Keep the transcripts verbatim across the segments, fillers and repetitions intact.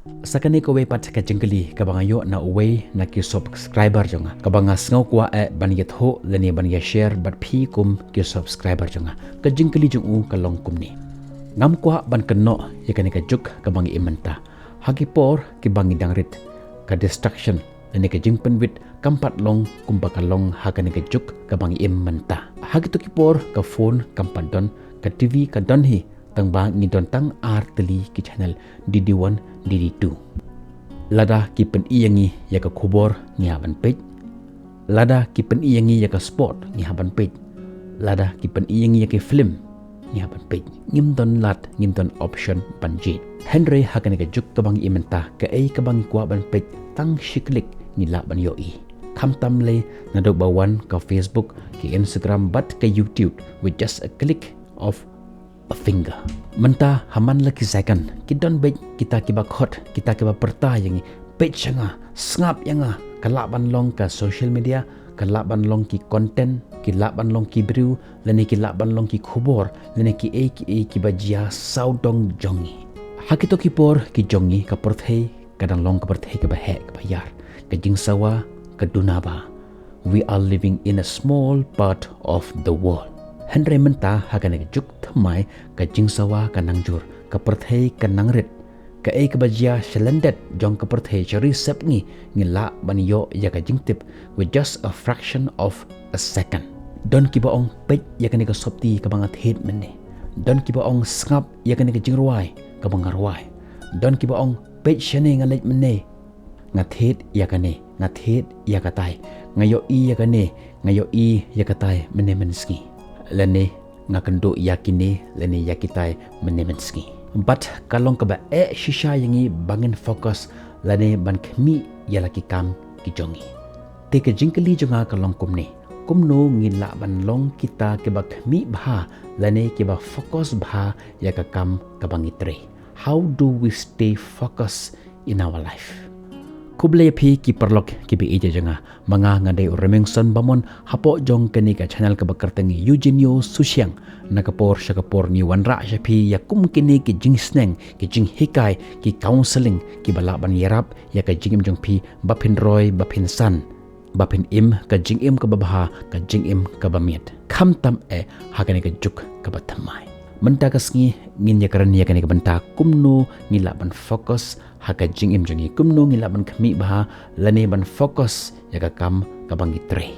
Sa kane kawei pat ka jingkylli kaba nga ïoh na uwei na ki subscriber jong nga, kaba nga sngew kwah eh ban ïathuh lane ban ïa share bad phi kum ki subscriber jong nga. Ka jingkylli jong u ka long kumne: Ngam kwah ban kynnoh ïa kane ka juk kaba ngi im mynta. Ha ki por kiba ngi dang rit, ka distraction lane ka jingpynwit kam pat long kumba ka long ha kane ka juk kaba ngi im mynta. Ha kito ki por ka phone kam pat don, ka T V ka don hi, tangba ngi don tang ar tylli ki channel, D D one, D D two. Lada ki pyni ïa ngi ïa ka khubor, ngi hap ban peit. Lada ki pyni ïa ngi ïa ka sport, ngi hap ban peit. Lada ki pyni ïa ngi ïa ka film, ngi hap ban peit. Ngim don lad, ngim don option ban jied. Hynrei ha kane ka juk kaba ngi im mynta, kaei kaba ngi kwah ban peit tang shi klik ngi lah ban ïohi. Khamtam lei naduh ba wan ka Facebook, ka Instagram bad ka YouTube, with just a click of a finger. Mynta ha man la ki second ki don beit kita kiba khot, kita kiba pyrta ïa ngi: Peit sha nga, sngap ïa nga. Ka lah ban long ka social media, ka lah ban long ki content, ki lah ban long ki briew, lane ki lah ban long ki khubor, lane kiei kiei kiba jia sawdong jong ngi. Ha kito ki por ki jong ngi ka pyrthei ka dang long ka pyrthei kaba heh kaba ïar, ka jingsawa ka duna bha. We are living in a small part of the world. Hynrei mynta ha kane ka juk thymmai, ka jingsawa ka nang jur, ka pyrthei ka nang rit. Kaei kaba jia sha lyndet jong ka pyrthei, sha ri sep ngi, ngi lah ban ïoh ïa ka jingtip with just a fraction of a second. Don kiba ong: Peit ïa kane ka sopti kaba nga thied mynne. Don kiba ong: Sngap ïa kane ka jingrwai kaba nga rwai. Don kiba ong: Peit shane, nga leit mynne, nga thied ïa kane, nga thied ïa katai, nga ïohi ïa kane, nga ïohi ïa katai mynne mynsngi. Lane nga kynduh ïa kine lane ïa kitai mynne mynsngi. Bad ka long kaba eh shisha ïa ngi ba ngin focus lane ban khmih ïa la ki kam ki jong ngi. Te ka jingkylli jong nga ka long kumne: Kumno ngi lah ban long kita kiba khmih bha lane kiba focus bha ïa ka kam kaba ngi trei? How do we stay focused in our life? Khublei ïa phi ki paralok kiba ïeit jong nga. Ma nga, nga dei u Remington Bamon, hapoh jong kane ka channel kaba kyrteng Eugenio Susiang. Na ka por sha ka por ngi wanrah sha phi ïa kum kine ki jingsneng, ki jinghikai, ki counselling kiba lah ban ïarap ïa ka jingim jong phi ba phin roi, ba phin san, ba phin im ka jingim kaba bha, ka jingim kaba miat, khamtam eh ha kane ka juk kaba thymmai. Mynta ka sngi ngin ïakren ïa kane ka bynta, kumno ngi lah ban focus ha ka jingim jong ngi, kumno ngi lah ban khmih bha lane ban focus ïa ka kam kaba ngi trei.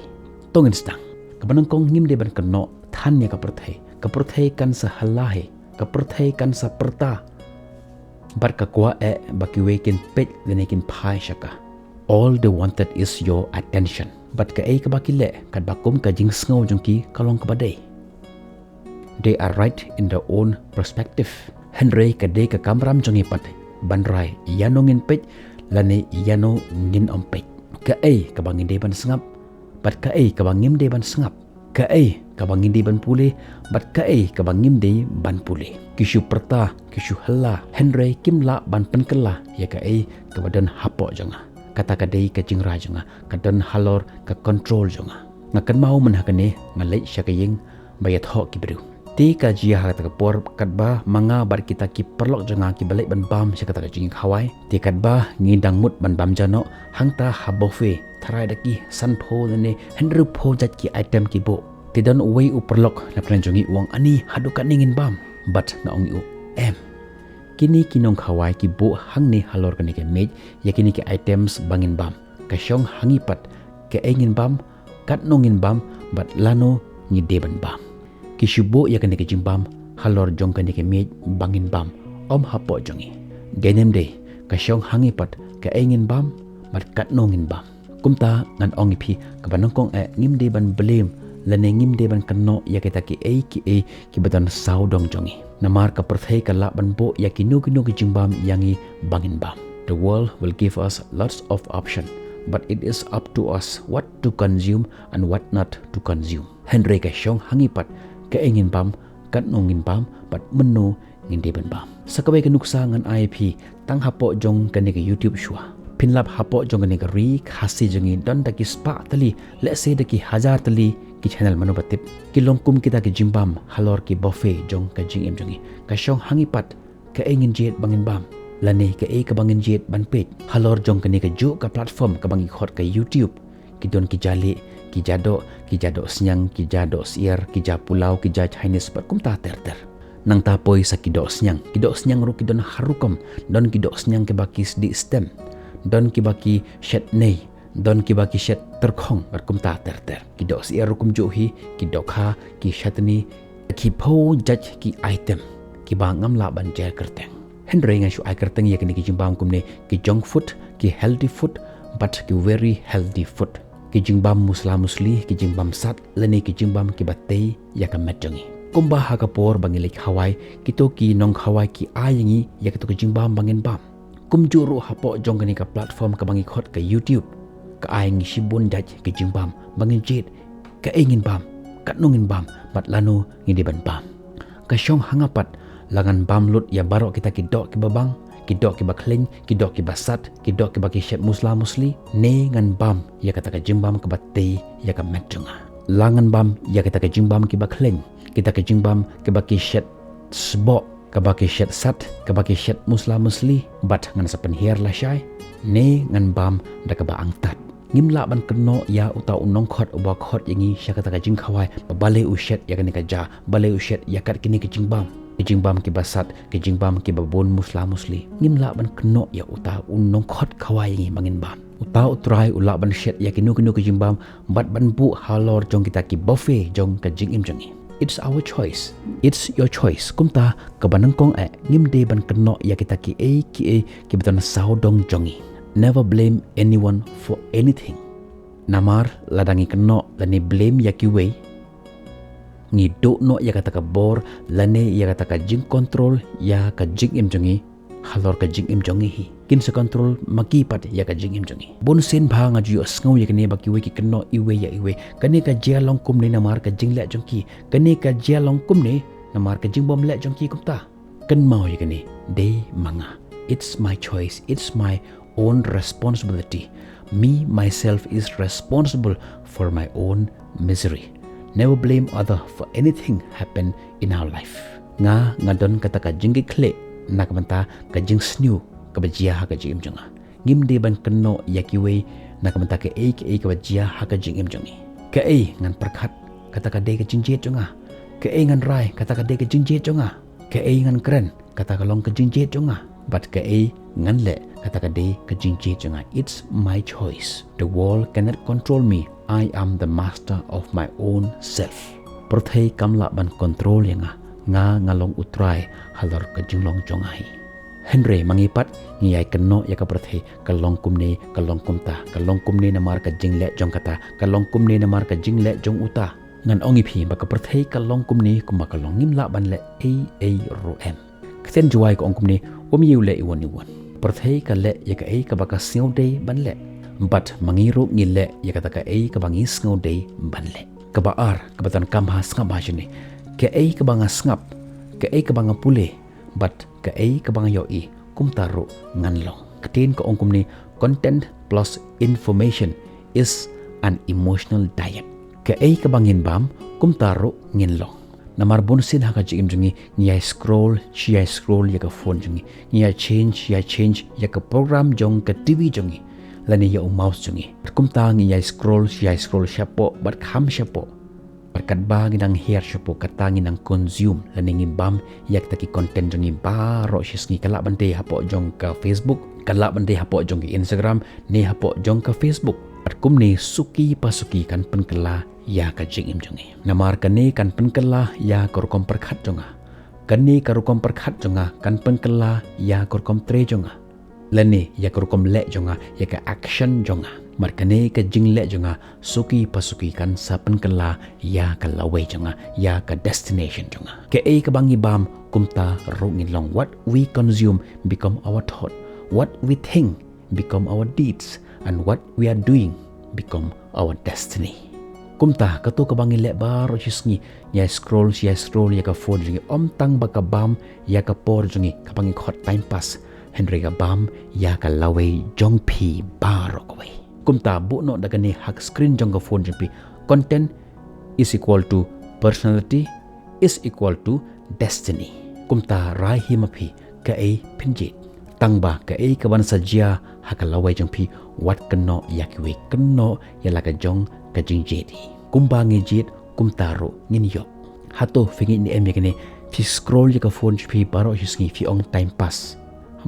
To ngin sdang. Kaba nyngkong, ngim dei ban kynnoh than ïa ka pyrthei. Ka pyrthei kan sa halla hi, ka pyrthei kan sa pyrta. Bad ka kwah eh ba kiwei kin peit lane kin phai sha ka. All they wanted is your attention. Bad kaei kaba ki leh, katba kum ka jingsngew jong ki ka long kaba dei, they are right in their own perspective. Hynrei ka dei ka kamram jong ngi pat ban rai ïano ngin peit lane ïano ngin ym peit. Kaei kaba ngin dei ban sngap, bad kaei kaba ngim dei ban sngap. Kaei kaba ngin dei ban pule, bad kaei kaba ngim dei ban pule. Ki shu pyrta, ki shu halla, hynrei kim lah ban pynkylla ïa kaei kaba don hapoh jong nga. Kata ka dei ka jingrai jong nga, ka don halor ka control jong nga. Nga kynmaw mynha kane nga leit sha ka ïing ba ïathoh ki briew. Te ka jia ha kata ka por katba ma nga bad kita ki paralok jong nga kiba leit ban bam sha kata ka jingïakhawai. Te katba ngi dang mut ban bam ja noh, hangta ha buffet, tharai da ki sanphew lane hynriewphew jait ki item ki buh. Te don uwei u paralok na pdeng jong ngi u ong: Ani, haduh katne ngin bam? Bad nga ong ïa u: Em, kine ki nongkhawai ki buh hangne halor kane ka miej ïa kine ki items ba ngin bam. Ka shong ha ngi pat kaei ngin bam, katno ngin bam, bad lano ngi dei ban bam. Ki shu buh ïa kane ka jingbam halor jong kane ka miej ba ngin bam, ym hapoh jong ngi. Dei ne ym dei, ka shong ha ngi pat kaei ngin bam bad katno ngin bam. Kumta ngan ong ïa phi, kaba nyngkong eh, ngim dei ban blame lane ngim dei ban kynnoh ïa kita kiei kiei kiba don sawdong jong ngi. Namar ka pyrthei ka lah ban buh ïa kino kino ki jingbam ïa ngi ba ngin bam. The world will give us lots of option, but it is up to us what to consume and what not to consume. Hynrei ka shong ha ngi pat kaei ngin bam, katno ngin bam, bad mynno ngin dei ban bam. Sa kawei ka nuksa ngan ai ïa phi tang hapoh jong kane ka YouTube shuwa. Phin lap hapoh jong kane ka ri Khasi jong ngi don da ki spah tylli, lehse da ki hajar tylli ki channel, mano ba tip. Ki long kum kita ki jingbam halor ki buffet jong ka jingim jong ngi. Ka shong ha ngi pat kaei ngin jied ba ngin bam. lane kaei kaba ngin jied ban peit. Halor jong kane kajuh ka platform kaba ngi khot ka YouTube, ki don ki jali, ki jadoh, ki jadoh sniang, ki jadoh syiar, ki ja pulao, ki ja Chinese bad kumta ter ter. Nangta poi sa ki doh sniang. Ki doh sniang ruh ki don har rukom, don ki doh sniang kiba ki sdih stem, don kiba ki shet nei, don kiba ki shet tyrkhong bad kumta ter ter. Ki doh syiar ruh kumjuh hi, ki dohkha, ki chutney, ki phew jait ki item kiba ngam lah ban jer kyrteng. Hynrei ngan shu ai kyrteng ïa kine ki jingbam kumne, ki junk food, ki healthy food, bad ki very healthy food. Ki jingbam musla musli, ki jingbam sat, lane ki jingbam kiba tei ïa ka met jong ngi. Kumba ha ka por ba ngi leit khawai, kito ki nongkhawai ki ai ïa ngi ïa kito ki jingbam ba ngin bam. Kumjuh ruh hapoh jong kane ka platform kaba ngi khot ka YouTube, ka ai ngi shibun jait ki jingbam ba ngin jied, kaei ngin bam, katno ngin bam, bad lano ngi dei ban bam. Ka shong ha nga pat, la ngan bam lut ïa baroh kita ki doh kiba bang, ki doh kiba khleiñ, ki doh kiba sat, ki doh kiba ki shet musla musli, ne ngan bam ïa kata ka jingbam kaba tei ïa ka met jong nga. La ngan bam ïa kata ka jingbam kiba khleiñ, kita ka jingbam kiba ki shet sboh, kaba ki shet sat, kaba ki shet musla musli, bad ngan sa pynhiar lashai, ne ngan bam da kaba angtat. Ngim lah ban kynnoh ïa uta u nongkhot uba khot ïa ngi sha kata ka jingkhawai ba balei u shet ïa kane ka ja, balei u shet ïa kat kine ki jingbam. Ki jingbam kiba sat, ki jingbam kiba bun musla musli. Ngim lah ban kynnoh ïa uta u nongkhot khawai ïa ngi ba ngin bam. Uta u Trai u lah ban shet ïa kino kino ki jingbam bad ban buh halor jong kita ki buffet jong ka jingim jong ngi. It's our choice. It's your choice. Kumta kaba nyngkong eh, ngim dei ban kynnoh ïa kita kiei kiei kiba don sawdong jong ngi. Never blame anyone for anything. Namar lada ngi kynnoh lane blame ïa kiwei, ngi duh noh ïa kata ka bor lane ïa kata ka jingcontrol ïa ka jingim jong ngi halor ka jingim jong ngi hi. Kin sa control ma ki pat ïa ka jingim jong ngi. Bun sien bha nga ju ïohsngew ïa kane ba kiwei ki kynnoh iwei ïa iwei. Kane ka jia long kumne namar ka jingleh jong ki. Kane ka jia long kumne namar ka jingbymleh jong ki kumta. Kynmaw ïa kane, dei ma nga. It's my choice, it's my own responsibility. Me, myself is responsible for my own misery. Never blame other for anything happen in our life. Nga, nga don kata ka jingkitkhlieh na ka bynta ka jingsniew kaba jia ha ka jingim jong nga. Ngim dei ban kynnoh ïa kiwei na ka bynta kaei kaei kaba jia ha ka jingim jong ngi. Kaei ngan pyrkhat, kata ka dei ka jingjied jong nga. Kaei ngan rai, kata ka dei ka jingjied jong nga. Kaei ngan kren, kata ka long ka jingjied jong nga. Bad kaei ngan leh, kata ka dei ka jingjied jong nga. It's my choice. The world cannot control me. I am the master of my own self. Pyrthei kam lah ban control ïa nga. Nga, nga long u trai halor ka jinglong jong nga hi. Hynrei ma ngi pat ngi ïai kynnoh ïa ka pyrthei, ka long kumne, ka long kumta, ka long kumne namar ka jingleh jong kata, ka long kumne namar ka jingleh jong uta. Ngan ong ïa phi ba ka pyrthei ka long kumne kumba ka long, ngim lah ban leh ei ei ruh em. Ka ktien Jowai ka ong kumne, um ïa u leh iwon iwon. Pyrthei ka leh ïa kaei kaba ka sngew dei ban leh. Bad ma ngi ruh ngi leh ïa kata kaei kaba ngi sngew dei ban leh. Kaba ar, kaba donkam ha sngap ha shane. Kaei kaba nga sngap, kaei kaba nga pule, bad kaei kaba nga ïohi, kumta ruh ngan long. Ka ktien ka ong kumne, content plus information is an emotional diet. Kaei kaba ngin bam, kumta ruh ngin long. Namar bun sien ha ka jingim jong ngi, ngi ïai scroll, shi ïai scroll ïa ka phone jong ngi. Ngi ïai change, ïai change ïa ka program jong ka T V jong ngi. Lane ïa u mouse jong ngi. Kumta ngi ïai scroll, shi ïai scroll shapoh bad kham shapoh. Bad katba ngi dang hiar shapoh, kata ngi dang consume lane ngi bam ïa kita ki content jong ngi baroh shi sngi. Ka lah ban dei hapoh jong ka Facebook, ka lah ban dei hapoh jong ka Instagram, ne hapoh jong ka Facebook. Bad kumne suki pa suki kan pynkylla ïa ka jingim jong ngi. Namar kane kan pynkylla ïa ka rukom pyrkhat jong nga. Kane ka rukom pyrkhat jong nga kan pynkylla ïa ka rukom trei jong nga. Lane ïa ka rukom leh jong nga, ïa ka action jong nga. Bad kane ka jingleh jong nga suki pa suki kan sa pynkylla ïa ka lawei jong nga, ïa ka destination jong nga. Kaei kaba ngi bam kumta ruh ngin long. What we consume become our thought. What we think become our deeds, and what we are doing become our destiny. Kumta, kato kaba ngi leh baroh shi sngi, ngi ïai scroll, shi ïai scroll ïa ka phone jong ngi, ym tang ba ka bam ïa ka por jong ngi kaba ngi khot time pass, hynrei ka bam ïa ka lawei jong phi baroh kawei. Kumta, buh noh da kane ha ka screen jong ka phone jong phi. Content is equal to personality is equal to destiny. Kumta rai hi ma phi, kaei phin jied. Tang ba kaei kaban sa jia ha ka lawei jong phi, wat kynnoh ïa kiwei, kynnoh ïa la ka jong ka jingjied hi. Kumba ngi jied kumta ruh ngin ïoh. Hato phi ngeit ne em ïa kane? Phi scroll ïa ka phone jong phi baroh shi sngi, phi ong time pass.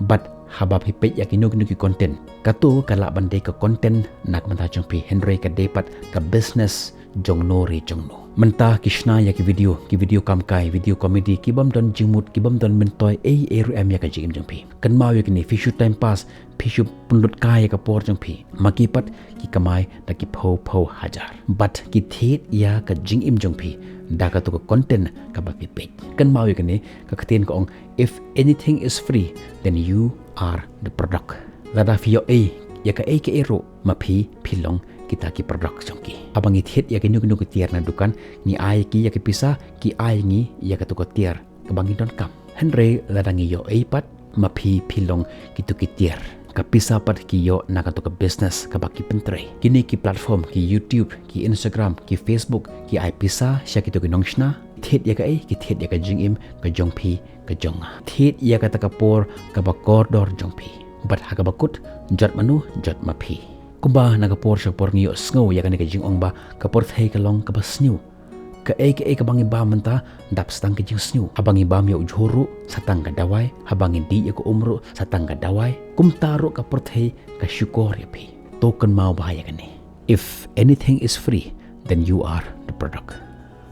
Bad haba phi peit ïa kino kino ki content, kato ka lah ban dei ka content na ka bynta jong phi, hynrei ka dei pat ka business jong no re jong no. Mynta ki shna ïa ki video, ki video kam kai, video comedy, ki bym don jingmut, ki bym don myntoi ei ei ruh em ïa ka jingim jong phi. Kynmaw ïa kine, phi shu time pass, phi shu pynlut kai ïa ka por jong phi. Ma ki pat ki kamai da ki phew phew hajar. Bad ki thied ïa ka jingim jong phi da kato ka content kaba phi peit. Kynmaw ïa kane, ka ktien ka ong, "If anything is free, then you are the product." Lada phi ïoh ei ïa kaei kaei ruh, ma phi phi long kita ki product jong ki. Haba ngi thied ïa kino kino ki tiar na dukan, ngi ai ki ïa ki pisa, ki ai ngi ïa kato ka tiar kaba ngi donkam. Hynrei lada ngi ïoh ei pat, ma phi phi long kito ki tiar. Ka pisa pat ki ïoh na kato ka business kaba ki pyntrei. Kine ki platform, ki YouTube, ki Instagram, ki Facebook, ki ai pisa sha kito ki nongshna. Thied ïa kaei? Ki thied ïa ka jingim ka jong phi, ka jong nga. Thied ïa kata ka por kaba kordor jong phi. Bad ha kaba kut, jot mano, jot ma phi. Kumba na ka por sha por ngi ïohsngew ïa kane ka jingong ba ka pyrthei ka long kaba sniew. Kaei kaei kaba ngi bam mynta, dap sa tang ka jingsniew. Haba ngi bam ïa u jhur ruh, sa tang ka dawai. Haba ngi dih ïa ka um ruh, sa tang ka dawai. Kumta ruh ka pyrthei ka shukor ïa phi. To kynmaw bha ïa kane. If anything is free, then you are the product.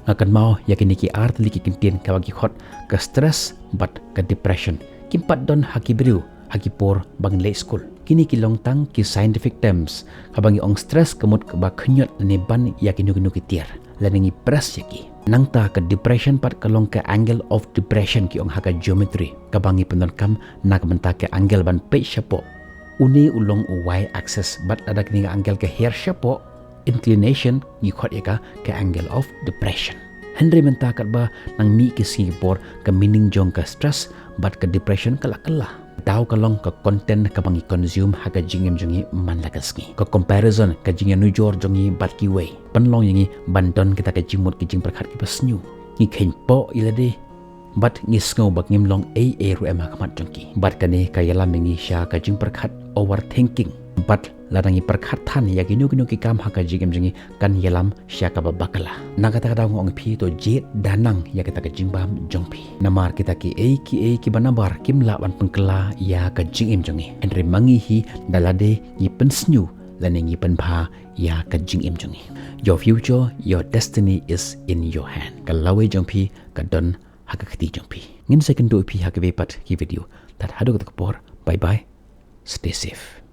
Nga kynmaw ïa kine ki ar tylli ki kyntien kaba ki khot ka stress bad ka depression. Kim pat don ha ki briew ha ki por ba ngin leit skul. Kine ki long tang ki scientific terms. Haba ngi ong stress, ka mut kaba khñiot ne ban ïa kino kino ki tiar, lane ngi press ïa ki. Nangta ka depression pat ka long ka angle of depression, ki ong ha ka geometry, kaba ngi pyndonkam na ka bynta ka angle ban peit shapoh. Une u long u y axis, bad lada kane ka angle ka her shapoh, inclination, ngi khot ïa ka ka angle of depression. Hynrei mynta katba nang mih ki sngi ki por, ka meaning jong ka stress bad ka depression ka la kylla. Daw ka long ka content kaba ngi consume ha ka jingim jong ngi man la ka sngi. Ka comparison, ka jingïanujor jong ngi bad kiwei, pynlong ïa ngi ban don kita ka jingmut ki jingpyrkhat kiba sniew. Ngi kheiñpoh ïa lade bad ngi sngew ba ngim long ei ei ruh em ha khmat jong ki. Bad kane ka ïalam ïa ngi sha ka jingpyrkhat, overthinking. Bad lada ngi pyrkhat than ïa kino kino ki kam ha ka jingim jong ngi, kan ïalam sha kaba bakla. Na kata ka daw nga ong ïa phi, to jied da nang ïa kita ka jingbam jong phi. Namar kita kiei kiei kiba nabar kim lah ban pynkylla ïa ka jingim jong ngi. Hynrei ma ngi hi, da lade ngi pynsniew lane ngi pynbha ïa ka jingim jong ngi. Your future, your destiny is in your hand. Ka lawei jong phi ka don ha ka kti jong phi. Ngin sa ïakynduh ïa phi ha kawei pat ki video. Tad haduh kata ka por, bye bye. Stay safe.